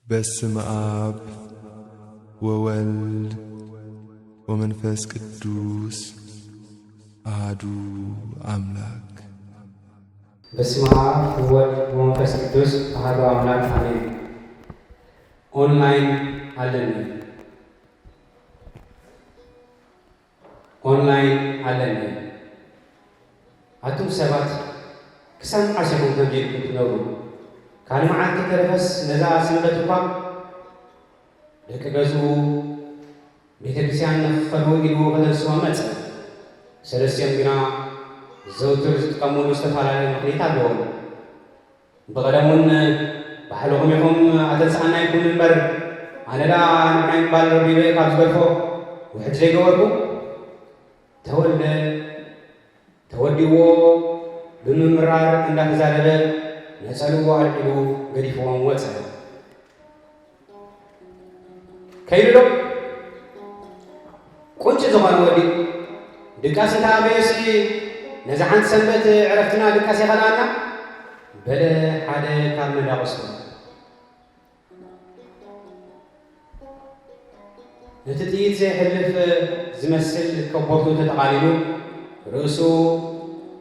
በስመ አብ ወወልድ ወመንፈስ ቅዱስ አሃዱ አምላክ። በስመ አብ ወወልድ ወመንፈስ ቅዱስ አሃዱ አምላክ አሜን። ኦንላይን ኣለኒ። ኦንላይን ኣለኒ። ኣቱም ሰባት፣ ክሳብ መዓስ ኢኹም ከምዚ ኢልኩም ትነብሩ? ካልእ መዓልቲ ተረፈስ ነዛ ሰንበት እኳ ደቂ ገዝኡ ቤተ ክርስቲያን ንኽኸዱ ኢሉ ከተንስኦም መጸ። ሰለስቲኦም ግና ዘውትር ዝጥቀሙሉ ዝተፈላለየ ምኽንያት ኣለዎም። ብቐደም እውን ባዕልኹም ኢኹም ኣተንስኣና ኢልኩም እምበር፣ ኣነ ደኣ ንዓይ ምባል ረቢበ ካብ ዝገድፎ ውሕድ ዘይገበርኩ። ተወልደ ተወዲዎ ብምምራር እንዳተዛረበ ነጸልኡ ኣልዒሉ ገዲፍዎም ወጸ። ከይዱ ዶ? ቁንጪ ዝኾነ ወዲ ድቃስ እንተ ኣበየሲ ነዛ ሓንቲ ሰንበት ዕረፍትና ድቃስ ይኸልኣና፣ በለ ሓደ ካብ መናቕስቱ። ነቲ ጥይት ዘይሕልፍ ዝመስል ከቦርቱ ተጠቓሊሉ፣ ርእሱ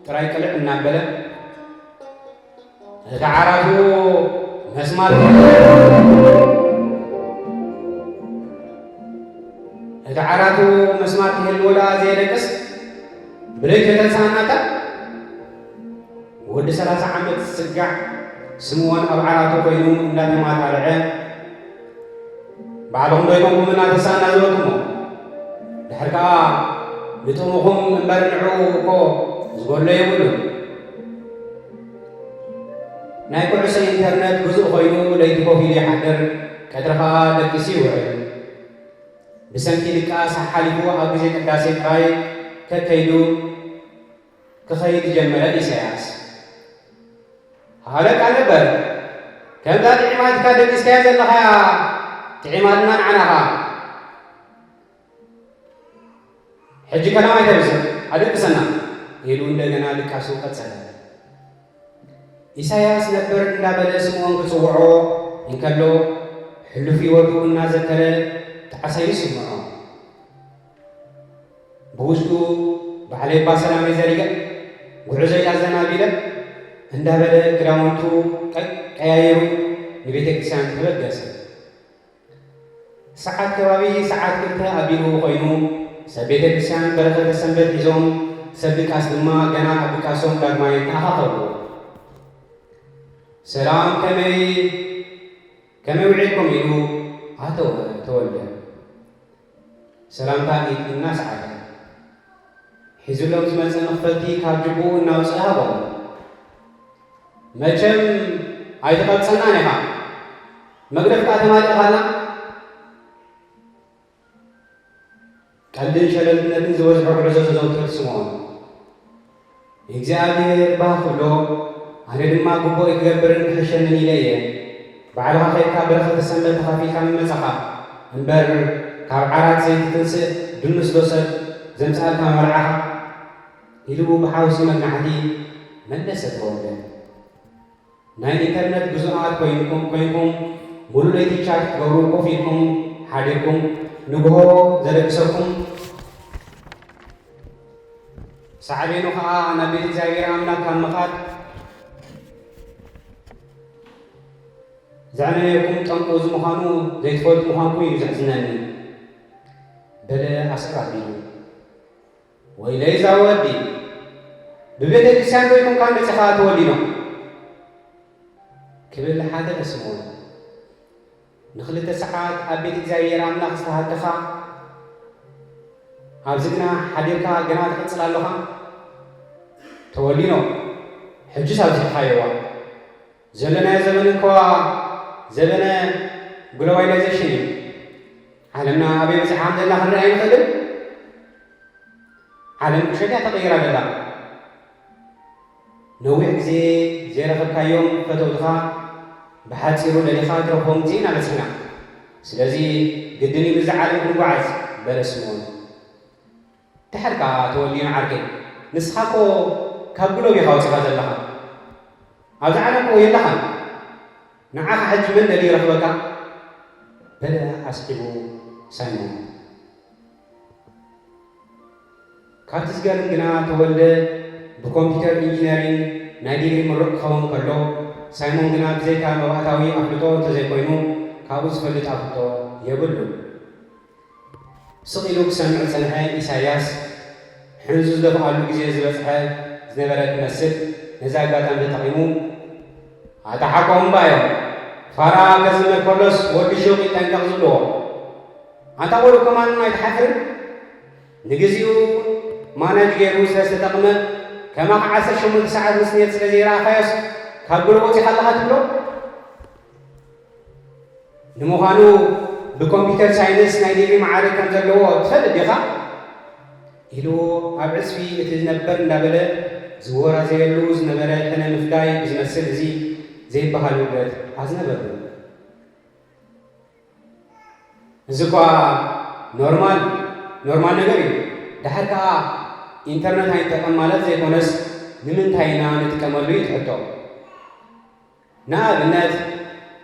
ጥራይ ቅልዕ እናበለ፣ እቲ ዓራቱ መስማር፣ እቲ ዓራቱ መስማር ክህልዎ ደኣ ዘየደቅስ፣ ብለይቲ ተንስኣናታ። ወዲ ሰላሳ ዓመት ዝጽጋዕ ስምኦን ኣብ ዓራቱ ኮይኑ እንዳተማጣርዐ፣ ባዕልኹም ዶ ኣይኮንኩም እናተሳእና ዝበልኩሞ? ድሕር ከኣ ንጥቕምኹም እምበር ንዕኡ እኮ ዝጎድሎ የብሉን። ናይ ኩዕሶ ኢንተርነት ግዙእ ኮይኑ ለይቲ ኮፍ ኢሉ ይሓድር፣ ቀትሪ ከኣ ደቂሱ ይውዕል። ብሰንኪ ድቃስ ሓሓሊፉ ኣብ ግዜ ቅዳሴ ጥራይ ከከይዱ ክኸይድ ጀመረ ኢሳያስ። ሃለቃ ነበር፣ ከምዛ ጥዒማትካ ደቂስካያ ዘለኻያ ጥዒማትና ንዓና ኸኣ። ሕጂ ከላም ኣይተብዝሕ፣ ኣደቅሰና፣ ኢሉ እንደገና ድቃሱ ቀጸለ። ኢሳያስ ነበር እንዳበለ ስምኦን ክጽውዖ እንከሎ፣ ሕሉፍ ህይወቱ እናዘከረ ጣዕሳ ይስምዖ። ብውሽጡ ባዕለይ እባ ሰላመይ ዘሪገ፣ ጉዕዞይ ኣዘናቢለ እንዳበለ ክዳውንቱ ቀ-፣ ቀያይሩ ንቤተ ክርስቲያን ተበገሰ። ሰዓት ከባቢ ሰዓት ክልተ ኣቢሉ ኮይኑ፣ ሰብ ቤተ ክርስቲያን በረኸተ ሰንበት ሒዞም፣ ሰብ ድቃስ ድማ ገና ኣብ ድቃሶም ዳግማይ ተኣኻኸቡ። ሰላም፣ ከመይ፣ ከመይ ውዒልኩም? ኢሉ ኣተወ ተወልደ። ሰላምታ ኢድ እናሰዓበ ሒዙሎም ዝመጸ መኽፈልቲ ካብ ጅብኡ እናውጽአ ሃቦም። መቸም ኣይትቐብጸናን ኢኻ፣ መግደፍካ ተማሊእኻና። ቀልድን ሸለልትነትን ዝበዝሖ ጉዕዞ ዘዘውትር ስምኦን፣ እግዚኣብሔር ባህ ክብሎ፣ ኣነ ድማ ግቡእ ክገብርን ክሕሸንን ኢለ እየ። ባዕልኻ ኸይድካ በረኸተ ሰንበት ተኻፊልካ ምመጻኻ እምበር፣ ካብ ዓራት ዘይትትንስእ ድኑስ ዶ ሰብ ዘምጽኣልካ መብልዓኻ? ኢሉ ብሓውሲ መግናሕቲ መለሰ ተወልደ። ናይ ኢንተርነት ግዙኣት ኮይንኩም፣ ኮይንኩም፣ ሙሉ ለይቲ ቻት ክትገብሩ ኮፍ ኢልኩም ሓዲርኩም፣ ንግሆ ዘደግሰኩም ሳዕቤኑ ኸኣ ናብ ቤት እግዚኣብሔር ኣምላኽ ካብ ምኻድ ዘዕነየኩም ጠንቁ እዚ ምዃኑ ዘይትፈልጡ ምዃንኩም እዩ ዘሕዝነኒ፣ በለ ኣስር ኣቢሉ። ወይለይ እዛ ወዲ፣ ብቤተ ክርስቲያን ዶ ኢኹም ካብ መጺኻ ተወሊኖ? ክብል ሓተተ ስምኦን። ንኽልተ ሰዓት ኣብ ቤት እግዚኣብሔር ኣምላኽ ዝተሃከኻ፣ ኣብዚ ግና ሓዲርካ ገና ትቕጽል ኣለኻ? ተወሊኖ፣ ሕጅስ ኣብዚሕኻዮዋ። ዘለናዮ ዘበን እንከዋ ዘበነ ግሎባላይዜሽን እዩ። ዓለምና ኣበይ በጺሓ ከም ዘላ ክንርኢ ኣይንኽእልን። ዓለም ቁሸት እያ ተቐይራ ዘላ። ነዊሕ ግዜ ዘይረኸብካዮም ፈተውትኻ ብሓጺሩ ደሊኻ ትረኽቦም ግዜ ኢና በጺሕና። ስለዚ ግድን እዩ ምስዛ ዓለም ክንጓዓዝ፣ በለ ስምኦን። ድሓር ከኣ ተወሊኑ ዓርከይ፣ ንስኻ እኮ ካብ ግሎብ ኢኻ ወጺኻ ዘለኻ። ኣብዛ ዓለም እኮ የለኻን። ንዓኻ ሕጂ መን ደልዩ ይረኽበካ? በለ ኣስዒቡ ሳይሞን። ካብቲ ዝገርም ግና፣ ተወልደ ብኮምፒውተር ኢንጂነሪንግ ናይ ዲግሪ ምሩቕ ክኸውን ከሎ፣ ሳይሞን ግና ብዘይካ መባእታዊ ኣፍልጦ እንተዘይኮይኑ፣ ካብኡ ዝፈልጥ ኣፍልጦ የብሉን። ስቕ ኢሉ ክሰምዕ ዝጸንሐ ኢሳያስ፣ ሕንዙ ዝደፍኣሉ ግዜ ዝበጽሐ ዝነበረ ክመስል፣ ነዚ ኣጋጣሚ ተጠቒሙ፣ "ኣታ ሓቆም እምባ እዮም፣ ፋራ ከዝመር ከሎስ ወዲ ሹቕ ይጠንቀቕ" ዝብልዎ። ኣንታ ቆልዑ ከማን ኣይትሓፍርን? ንግዚኡ ማናጅ ገይሩ ስለ ዝተጠቕመ፣ ከማኻ ዓሰርተ ሸሞንተ ሰዓት ምስ ኔት ስለ ዘይረኣኻዮስ ካብ ግሩብ ወጺኻ ኣለኻ ትብሎ? ንምዃኑ ብኮምፒውተር ሳይንስ ናይ ዲግሪ መዓርግ ከም ዘለዎ ትፈልጥ ዲኻ? ኢሉ ኣብ ዕጽፊ እቲ ነበር እንዳበለ ዝወራዘየሉ ዝነበረ ሕነ ምፍዳይ ብዝመስል እዚ ዘይበሃል ውግዘት ኣዝነበሉ። እዚ እኳ ኖርማል፣ ኖርማል ነገር እዩ። ደሓር ከኣ ኢንተርነት ኣይንጠቀም ማለት ዘይኮነስ፣ ንምንታይ ኢና ንጥቀመሉ እዩ እቲ ሕቶ። ንኣብነት፣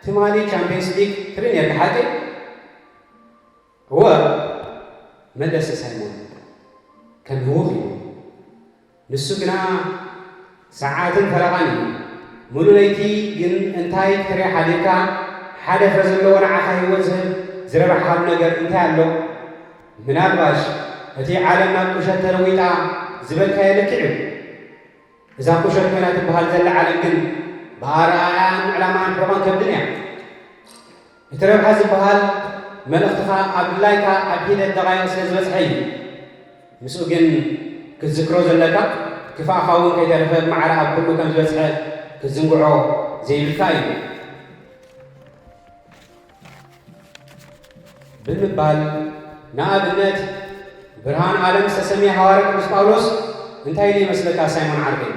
ትማሊ ቻምፕየንስ ሊግ ትርኢ ነርካ ሓቂ? እወ፣ መለሰ ሳይሞን ከም ህውኽ ኢሉ። ንሱ ግና ሰዓትን ፈረቓን እዩ። ምሉእ ለይቲ ግን እንታይ ክትርኢ ሓዲርካ፣ ሓደ ፍረ ዘለዎ ንዓኻ ህይወት ዝህብ ዝረባሕካሉ ነገር እንታይ ኣሎ? ምናልባሽ እቲ ዓለም ናብ ቁሸት ተለዊጣ ዝበልካዮ ልክዕ እዩ። እዛ ቁሸት ኮይና ትበሃል ዘላ ዓለም ግን ብኣረኣእያን ዕላማን ሕቖን ከብድን እያ። እቲ ረብሓ ዝበሃል መልእኽትኻ ኣብ ድላይካ ኣብ ሒደት ደቓይቕ ስለ ዝበጽሐ እዩ። ምስኡ ግን ክትዝክሮ ዘለካ፣ ክፋእኻ እውን ከይተረፈ ብማዕረ ኣብ ኩሉ ከም ዝበጽሐ ክትዝንግዖ ዘይብልካ እዩ። ብምባል፣ ንኣብነት፣ ብርሃን ዓለም ዝተሰምየ ሃዋርያ ቅዱስ ጳውሎስ እንታይ ኢሉ ይመስለካ ሳይሞን ዓርከይ?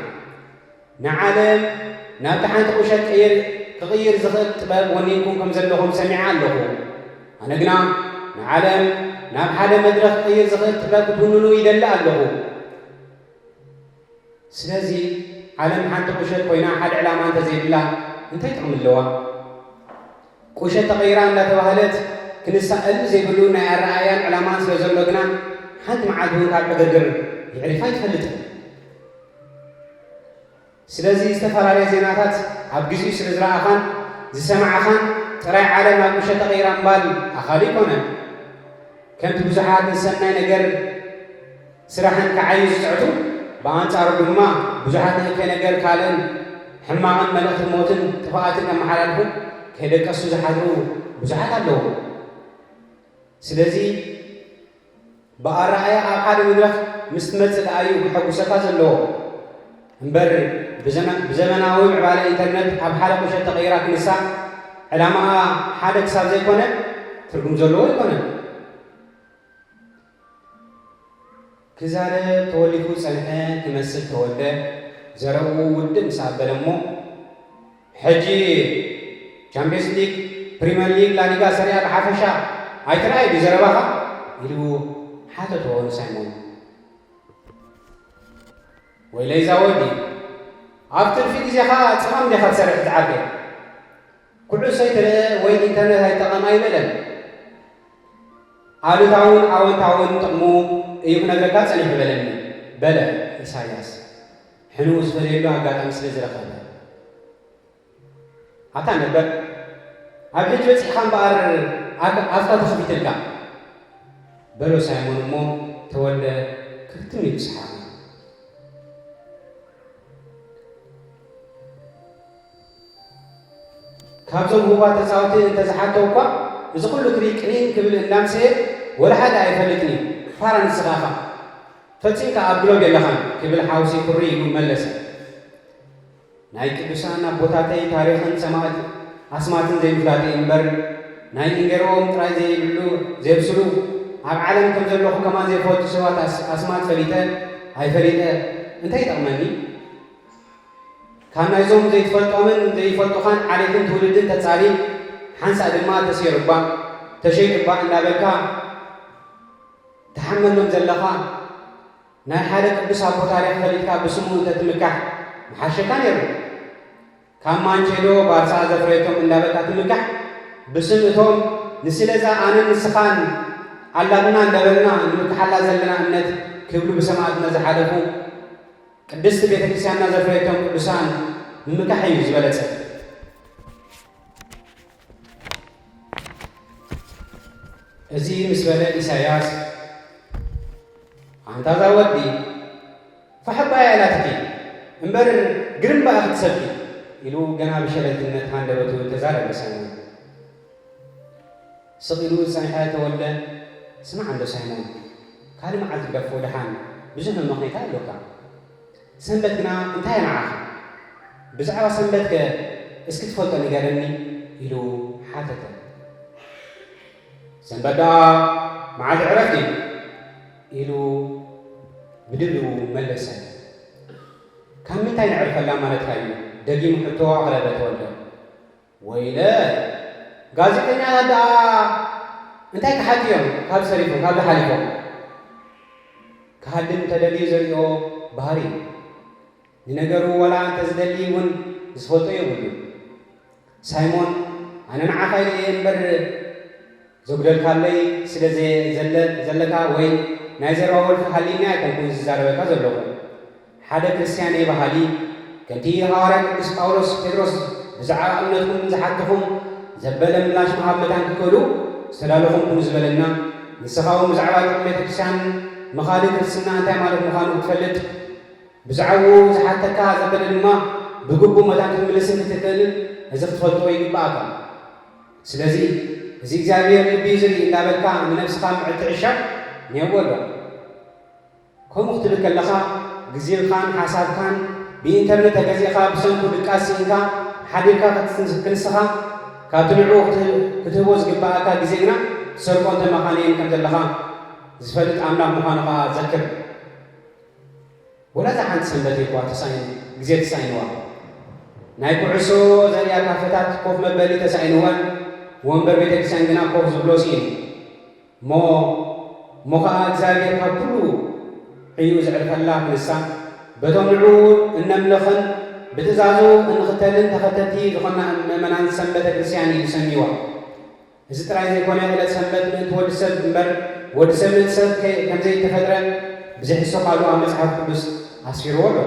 ንዓለም ናብቲ ሓንቲ ቁሸት ቀይር-፣ ክቕይር ዝኽእል ጥበብ ወኒንኩም ከም ዘለኹም ሰሚዐ ኣለኹ። ኣነ ግና ንዓለም ናብ ሓደ መድረኽ ክቕይር ዝኽእል ጥበብ ክትውንኑ ይደሊ ኣለኹ። ስለዚ ዓለም ሓንቲ ቁሸት ኮይና ሓደ ዕላማ እንተዘይብላ እንታይ ጥቕሚ ኣለዋ? ቁሸት ተቐይራ እንዳተባህለት ክንሳእ እልቢ ዘይብሉ ናይ ኣረኣእያን ዕላማን ስለ ዘሎ ግና ሓንቲ መዓልቲ እውን ካብ ዕግርግር የዕሪፋ ኣይትፈልጥን። ስለዚ ዝተፈላለየ ዜናታት ኣብ ግዜኡ ስለ ዝረኣኻን ዝሰማዕኻን ጥራይ ዓለም ናብ ቁሸት ተቐይራ ምባል ኣኻሊ ኣይኮነን። ከምቲ ብዙሓት ንሰናይ ነገር ስራሕን ክዓዩ ዝጽዕቱ፣ ብኣንጻሩ ድማ ብዙሓት ንእከይ ነገር ካልእን ሕማቕን መልእኽቲ ሞትን ጥፍኣትን ከመሓላልፉ ከይደቀሱ ዝሓድሩ ብዙሓት ኣለዉ። ስለዚ ብኣረኣእያ ኣብ ሓደ መድረኽ ምስ ትመጽእ ደኣ እዩ ከሐጉሰካ ዘለዎ። እምበር ብዘመ-፣ ብዘመናዊ ምዕባለ ኢንተርነት ኣብ ሓደ ቁሸት ተቐይራ ክንሳ ዕላማኣ ሓደ ክሳብ ዘይኮነ ትርጉም ዘለዎ ኣይኮነን። ክዛረብ ተወሊፉ ጸንሐ ክመስል ተወልደ ዘረብኡ ውድእ ምስ ኣበለ እሞ፣ "ሕጂ ቻምፕየንስ ሊግ፣ ፕሪምየር ሊግ፣ ላሊጋ፣ ሰሪኣ ብሓፈሻ ኣይትረኣይ ድዩ ዘረባኻ?" ኢሉ ሓተቶ ንሳይሞን። "ወይለይ እዛ ወዲ፣ ኣብ ትርፊ ግዜኻ ጽማም ዲኻ ትሰርሕ ዝዓርከይ? ኩዕሶ ኣይትርእ ወይ ኢንተርነት ኣይትጠቐም ኣይበለን። ኣሉታውን ኣወንታውን ጥቕሙ እዩ ክነግረካ ጸኒሑ" በለኒ፣ በለ ኢሳያስ ሕንኡ ዝፈለየሉ ኣጋጣሚ ስለ ዝረኸበ። "ኣታ ነበር፣ ኣብ ሕጂ በጺሕካ እምበኣር ኣፍ-፣ ኣፍካ ተኸፊትልካ" በሎ ሳይሞን እሞ ተወልደ ክርትም ኢሉ ሰሓቐ። ካብዞም ህቡባት ተጻወቲ እንተዝሓቶ እኳ፣ እዚ ኩሉ ክርኢ ቅንይ ክብል እንዳምሰየ ወላ ሓደ ኣይፈልጥን እዩ። ፋራ ንስኻ ኢኻ። ፈጺምካ ኣብ ግሎብ የለኻን ክብል ሓውሲ ኩሪ ኢሉ መለሰ። ናይ ቅዱሳን ኣቦታተይ ታሪኽን ሰማእት ኣስማትን ዘይምፍላጠይ እምበር፣ ናይ እንጌርኦም ጥራይ ዘይብሉ፣ ዘየብስሉ፣ ኣብ ዓለም ከም ዘለኹ ከማን ዘይፈልጡ ሰባት ኣስ-፣ ኣስማት ፈሊጠ ኣይፈሊጠ እንታይ ይጠቕመኒ? ካብ ናይዞም ዘይትፈልጦምን ዘይፈልጡኻን ዓሌትን ትውልድን ተጻሪ፣ ሓንሳእ ድማ ተሰይሩ እባ፣ ተሸይጡ እባ እንዳበልካ ትሓመሎም ዘለኻ፣ ናይ ሓደ ቅዱስ ኣቦ ታሪኽ ፈሊጥካ ብስሙ እንተትምካሕ ምሓሸካ ነይሩ። ካብ ማንቼዶ ባርሳ ዘፍረየቶም እንዳበልካ ትምካሕ፣ ብስም እቶም ንስለዛ ኣነን ንስኻን ኣላትና እንዳበልና ንምክሓላ ዘለና እምነት ክብሉ ብሰማዕትና ዝሓለፉ ቅድስቲ ቤተ ክርስቲያንና ዘፍረየቶም ቅዱሳን ምምካሕ እዩ ዝበለጸ። እዚ ምስ በለ ኢሳያስ፣ ኣንታ እዛ ወዲ ፋሕባያ ኢላትኪ እምበር ግርምባ ክትሰብኪ ኢሉ ገና ብሸለልትነት ሃንደበቱ ተዛረበ ሳይሞን። ስቕ ኢሉ ዝጸንሐ ተወልደ፣ ስማዕ እንዶ ሳይሞን፣ ካልእ መዓልቲ ግደፎ ደሓን፣ ብዙሕ መመኽነይታ ኣሎካ። ሰንበት ግና እንታይ ንዓኻ? ብዛዕባ ሰንበትከ እስኪ ትፈልጦ ንገረኒ ኢሉ ሓተተ። ሰንበት ደኣ መዓልቲ ዕረፍቲ ኢሉ ብድብድቡ መለሰ። ካብ ምንታይ ነዕርፈላ ማለትካ እዩ? ደጊሙ ሕቶ ኣቕረበ ተወልደ። ወይለ፣ ጋዜጠኛታት ደኣ እንታይ ክሓቱ እዮም ካብዚ ተሪፎም፣ ካብዚ ሓሊፎም? ክሃድም እንተደልዩ ዘርእዮ ባህሪ እዩ። ንነገሩ ዋላ እንተዝደሊ እውን ዝፈልጦ የብሉን። ሳይሞን፣ ኣነ ንዓኻ ኢለ እየ እምበር ዘጉደልካለይ ስለ ዘ-፣ ዘለ-፣ ዘለካ ወይ ናይ ዘረባ ወልፊ ሃልዩኒ ኣይኮንኩን ዝዛረበካ ዘለኹ። ሓደ ክርስትያን እየ በሃሊ፣ ከምቲ ሃዋርያ ቅዱስ ጳውሎስ ጴጥሮስ ብዛዕባ እምነትኩም ዝሓትኹም ዘበለ ምላሽ ምሃብ መታን ክትክእሉ ዝተዳለኹም ኩኑ ዝበለና፣ ንስኻ እውን ብዛዕባ ጥቕሚ ቤተ ክርስቲያን ምኻድ ክርስትና እንታይ ማለት ምዃኑ ክትፈልጥ ብዛዕባኡ ዝሓተካ ዘበለ ድማ ብግቡእ መታን ክትምልስን ክትክእልን እዚ ክትፈልጦ ይግብኣካ። ስለዚ እዚ እግዚኣብሔር ልቢ እዩ ዝርኢ እንዳበልካ ንነብስኻ ምዕጥዕሻ ኔው ኣሎ። ከምኡ ክትብል ከለኻ ግዜኻን ሓሳብካን ብኢንተርነት ተገዚእኻ ብሰንኩ ድቃስ ስኢንካ ሓዲርካ ክትንስ-፣ ክንስኻ ካብቲ ንዕኡ ክት-፣ ክትህቦ ዝግብኣካ ግዜ ግና ትሰርቆ እንተመኻንየን ከም ዘለኻ ዝፈልጥ ኣምላኽ ምዃኑ ኸኣ ዘክር። ወላ እዛ ሓንቲ ሰንበት እኳ ተሳኢኑ-፣ ግዜ ተሳኢንዋ። ናይ ኩዕሶ ዘርእያ ካፈታት ኮፍ መበሊ ተሳኢንወን፣ ወንበር ቤተ ክርስቲያን ግና ኮፍ ዝብሎ ስኢኑ። እሞ፣ እሞ ኸዓ እግዚኣብሔር ካብ ኩሉ ዕዩ ዘዕርፈላ ክንሳ፣ በቶም ንዕኡ እነምልኽን ብትእዛዙ እንኽተልን ተኸተልቲ ዝኾንና ምእመናን ሰንበተ ክርስቲያን እዩ ሰሚዋ። እዚ ጥራይ ዘይኮነ፣ ዕለት ሰንበት ምእንቲ ወዲ ሰብ እምበር፣ ወዲ ሰብ ምእንቲ ሰብ ከ-፣ ከም ዘይተፈጥረ ብዘይሕሶ ቃሉ ኣብ መጽሓፍ ቅዱስ ኣስፊርዎ ኣሎ።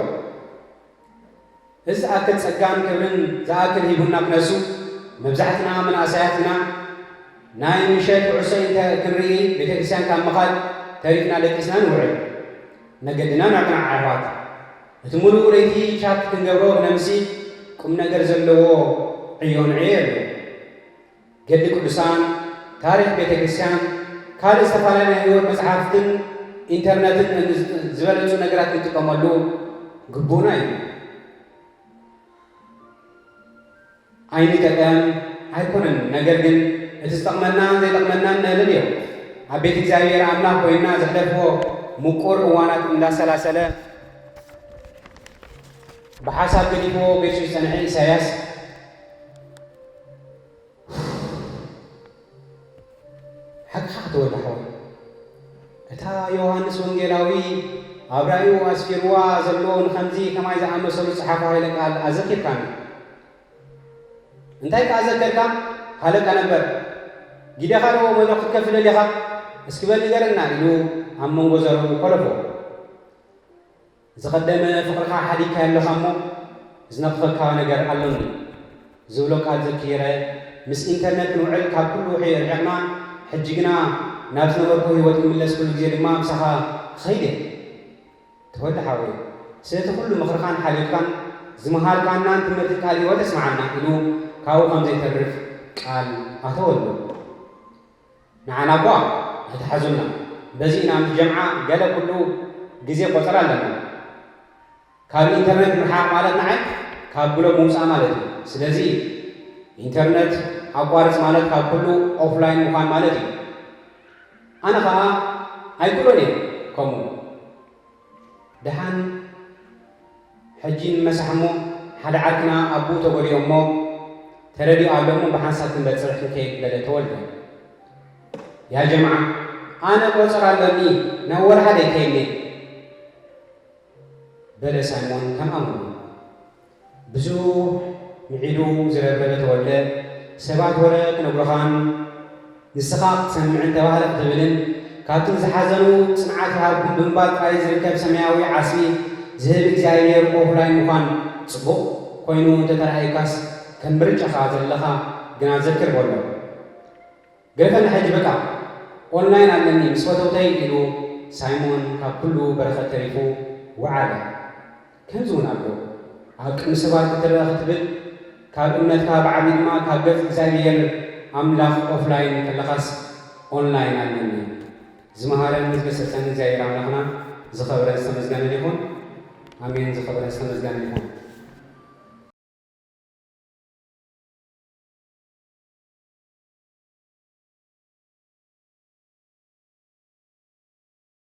እዚ ዝኣክል ጸጋን ክብርን ዝኣክል ሂቡና ክነሱ፣ መብዛሕትና መናእሰያት ኢና ናይ ምሸት ኩዕሶ ኢንተ-፣ ክንርኢ ቤተ ክርስቲያን ካብ ምኻድ ተሪፍና ደቂስና ንውዕል። መገድና ናቕናዕ ኣሕዋት። እቲ ሙሉእ ለይቲ ቻት ክንገብሮ ክነምሲ ቁም ነገር ዘለዎ ዕዮ ንዕዮ የለን። ገድሊ ቅዱሳን፣ ታሪኽ ቤተ ክርስቲያን፣ ካልእ ዝተፈላለዩ ናይ ህይወት መጽሓፍትን ኢንተርነትን ዝበለጹ ነገራት ክንጥቀመሉ ግቡእና እዩ። ኣይንጠቀም ኣይኮነን፣ ነገር ግን እቲ ዝጠቕመናን ዘይጠቕመናን ነልልዮ። ኣብ ቤት እግዚኣብሔር ኣምላኽ ኮይንና ዘሕለፍዎ ምቁር እዋናት እንዳሰላሰለ ብሓሳብ ገዲፍዎ ቤቱ ዝጸንሐ ኢሳያስ፣ ሓቅኻ ክትወዲ ሓወይ። እታ ዮሃንስ ወንጌላዊ ኣብ ራእዩ ኣስፊርዋ ዘሎ ንኸምዚ ከማይ ዝኣመሰሉ ጸሓፉ ኃይለ ቃል ኣዘኪርካኒ። እንታይ ከኣ ዘከርካ? ሃለቃ ነበር። ጊደኻ ዶ መድረኽ ክትከፍል ደሊኻ? እስኪ በል ንገረና ኢሉ ኣብ መንጎ ዘረቡ ኮለፎ። ዝቐደመ ፍቕርኻ ሓዲግካዮ ኣለኻ እሞ ዝነቕፈካ ነገር ኣሎኒ ዝብሎ ቃል ዘኪረ፣ ምስ ኢንተርነት ክንውዕል ካብ ኩሉ ውዑይ ርሒቕና፣ ሕጂ ግና ናብ ዝነበርኩ ህይወት ክምለስ ኩሉ ግዜ ድማ ምሳኻ ክኸይድ እየ። ተወልደ ሓወይ፣ ስለቲ ኩሉ ምኽርኻን ሓልዮትካን ዝመሃርካናን ትምህርቲ ቃል ህይወት ኣስምዓና ኢሉ ካብኡ ከም ዘይተርፍ ቃል ኣተወሉ። ንዓና እኳ ኣይትሓዙና፣ በዚ ኢና ምስ ጀምዓ ገለ ኩሉ ግዜ ቆጸራ ኣለና። ካብ ኢንተርነት ምርሓቕ ማለት ንዓይ ካብ ግሎብ ምውጻእ ማለት እዩ። ስለዚ ኢንተርነት ኣቋርጽ ማለት ካብ ኩሉ ኦፍላይን ምዃን ማለት እዩ። ኣነ ኸኣ ኣይክእሎን እየ ከምኡ። ደሓን ሕጂ ንመሳሕ እሞ ሓደ ዓርክና ኣቦኡ ተጎዲኡ እሞ ተረዲኡ ኣሎ እሞ ብሓንሳብ ክንበጽሕ ንከይድ በለ ተወልደ። ያ ጀምዓ ኣነ ቆጸራ ኣለኒ ናብ ወላ ሓደ ኣይከይድን እየ በለ ሳይሞን ከም ኣመሉ። ብዙሕ ምዒዱ ዝረብረበ ተወልደ ሰባት ወረ ክነግሩኻን ንስኻ ክትሰምዕን ተባህለ ክትብልን ካብቶም ዝሓዘኑ ጽንዓት ይሃብኩም ብምባል ጥራይ ዝርከብ ሰማያዊ ዓስቢ ዝህብ እግዚኣብሔር ኦፍላይን ምዃን ጽቡቕ ኮይኑ እንተተራእዩካስ ከም ምርጫኻ ዘለኻ ግና ዘክር በሎ። ገለፈና ሕጂ በቃ ኦንላይን ኣለኒ ምስ ፈተውተይ ኢሉ ሳይሞን ካብ ኩሉ በረኸት ተሪፉ ወዓለ። ከምዚ እውን ኣሎ ኣብ ቅድሚ ሰባት ክትረአ ክትብል ካብ እምነትካ ብዓቢ ድማ ካብ ገጽ እግዚኣብሔር ኣምላኽ ኦፍላይን ከለኻስ ኦንላይን ኣለኒ። ዝመሃረን ዝገሰጸን እግዚኣብሔር ኣምላኽና ዝኸበረን ዝተመዝገነን ይኹን። ኣሜን። ዝኸበረን ዝተመዝገነን ይኹን።